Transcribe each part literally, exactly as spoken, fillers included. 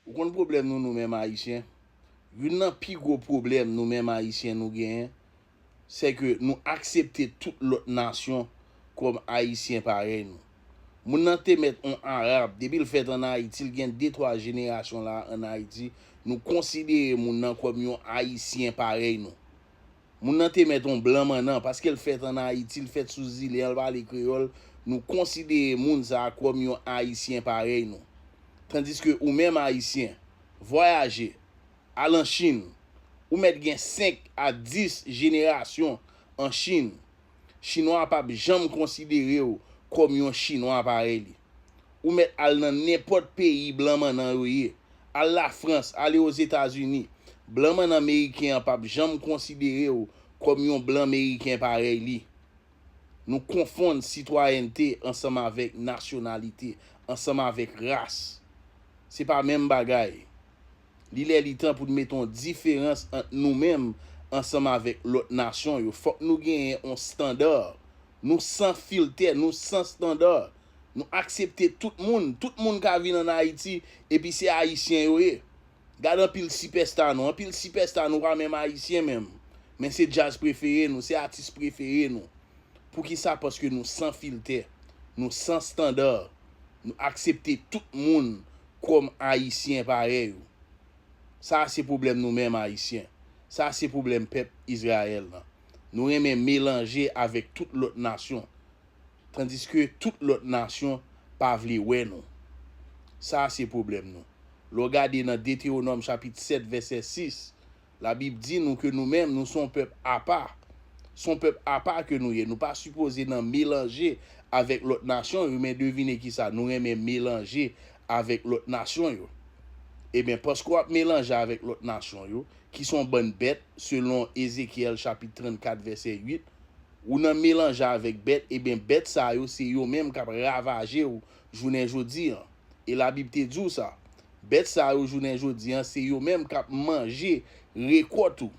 Ou konn pwoblèm nou, nou menm Ayisyen? Youn nan pi gwo pwoblèm nou menm Ayisyen nou genyen, se ke nou aksepte tout lòt nasyon kòm Ayisyen parèy nou. Moun nan te mèt on Arab, depi l fèt ann Ayiti, l gen de twa jenerasyon la ann Ayiti, nou konsidere moun nan kòm yon Ayisyen parèy nou. Moun nan te mèt on blan mannan, paske l fèt ann Ayiti, l fèt sou zile an, l pale kreyòl, nou konsidere moun sa a kòm yon Ayisyen parèy nou. Tandiske ou menm Ayisyen, vwayaje, al an Chin, ou mèt gen senk a dis jenerasyon an Chin. Chinwa a p ap janm konsidere w kòm yon Chinwa parèy li. Ou mèt al nan nenpòt peyi blan mannan yo ye. Al Lafrans, ale Ozetazini. Blan mannan meriken an p ap janm konsidere w kòm yon blan meriken parèy li. Nou konfonn sitwayènte ansanm avèk nasyonalite, ansanm avèk ras. Se pa menm bagay. Li lè li tan pou n mete yon diferans ant nou menm ansanm avèk lòt nasyon yo. Fòk nou genyen yon estanda. Nou san filtè, nou san estanda. Nou aksepte tout moun. Tout moun ka vin ann Ayiti, epi se Ayisyen yo ye. Gad anpil sipèsta nou. Anpil sipèsta nou pa menm Ayisyen menm. Men se djaz prefere nou, se atis prefere nou. Poukisa? Paske nou san filtè. Nou san estanda. Nou aksepte tout moun kòm Ayisyen parèy ou. Sa a se pwoblèm nou menm Ayisyen. Sa a se pwoblèm pèp Izrayèl lan. Nou renmen melanje avèk tout lòt nasyon. Tandiske tout lòt nasyon pa vle wè nou. Sa a se pwoblèm nou. Lè w gade nan Detewonòm chapit sèt vèsè sis, Labib di nou ke nou menm, nou se yon pèp apa. Se yon pèp apa ke nou ye. Nou pa sipoze nan melanje avèk lòt nasyon yo, men devine kisa, nou renmen melanje avèk lòt nasyon yo. Ebyen, paske w ap melanje avèk lòt nasyon yo, ki se yon bann bèt, selon Ezekyèl chapit trannkat vèsè uit, ou nan melanje avèk bèt, ebyen, bèt sa yo, se yo menm k ap ravaje w jounen jodi an. E Labib te di w sa. Bèt sa yo, jounen jodi an, se yo menm k ap manje rekòt ou.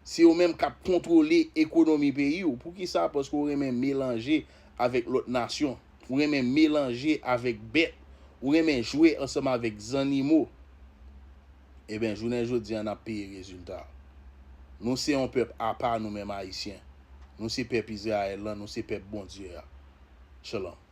Se yo menm k ap kontwole ekonomi peyi w. Poukisa? Paske w renmen melanje avèk lòt nasyon. Ou renmen melanje avèk bèt. Ou renmen jwe ansanm avèk zannimo. Ebyen, jounen jodi an, n ap peye rezilta. Nou se yon pèp apa, nou menm Ayisyen. Nou se pèp Izrayèl lan, nou se pèp Bondye a. Shalom.